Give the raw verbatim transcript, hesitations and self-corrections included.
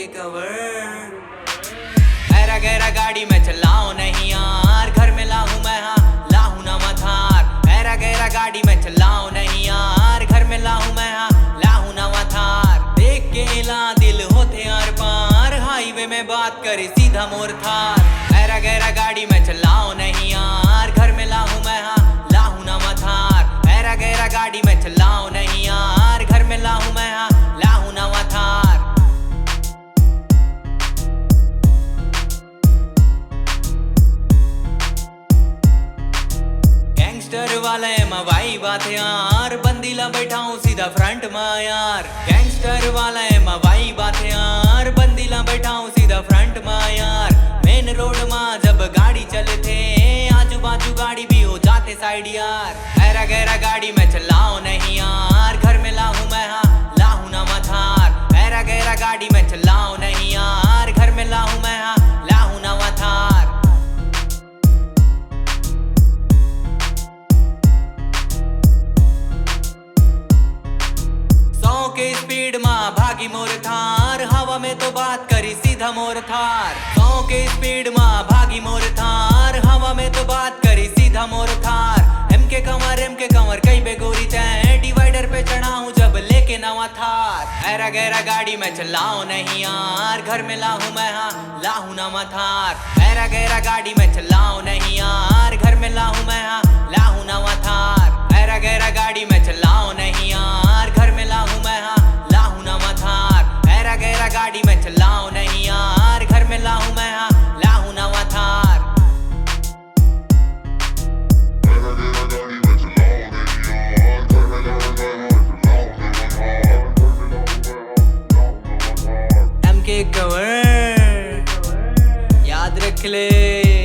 Cover. ऐरा गैरा गाड़ी में चलाओ नहीं यार, घर में लाहूं मैं हाँ, लाहूं नवा थार। ऐरा गैरा गाड़ी में चलाओ नहीं यार, घर में लाहूं मैं हाँ, लाहूं नवा थार। देख के ला दिल होथे आर पार, हाईवे में बात करे सीधा मोर थार। ऐरा गैरा गाड़ी में चलाओ नहीं यार, घर में लाहूं मैं हाँ, लाहूं नवा थार। ऐरा गैरा गाड़ी में चलाओ नहीं यार, घर में लाहूं मैं हाँ, लाहूं नवा थार। गैंगस्टर वाले मवाई बात यार, बंदी ला बैठाऊं सीधा फ्रंट मा यार। गैंगस्टर वाले मवाई बात यार, बंदी ला बैठाऊं सीधा फ्रंट मा यार। मेन रोड मा जब गाड़ी चलथे, आजू बाजू गाड़ी भी हो जाथे साइड यार। ऐरा गैरा गाड़ी में चलाओ नहीं यार, घर में लाहूं मैं हाँ, लाहूं नवा थार। ऐरा गैरा गाड़ी में चलाओ नहीं यार, घर में लाहूं मैं हाँ, लाहूं नवा थार। सौ के स्पीड मा भागी मोर थार, हवा में तो बात करी सीधा मोर थार। सौ के स्पीड मा भागी मोर थार, हवा में तो बात करी सीधा मोर थार। एम के कंवर, एम के कंवर कई बे गोरी तैं, डिवाइडर पे चढ़ाऊं जब लेके नवा थार। ऐरा गैरा गाड़ी में चलाओ नहीं यार, घर में लाहूं मैं हाँ, लाहूं नवा थार। ऐरा गैरा गाड़ी में चलाओ नहीं यार, घर में लाहूं मैं हाँ, लाहूं नवा थार। ऐरा गैरा गाड़ी में चलाओ नहीं यार, घर में लाहूं मैं हाँ, लाहूं नवा थार। ऐरा गैरा गाड़ी में चलाओ नहीं यार, घर में लाहूं मैं हाँ, लाहूं नवा थार। एम के कंवर याद रख ले।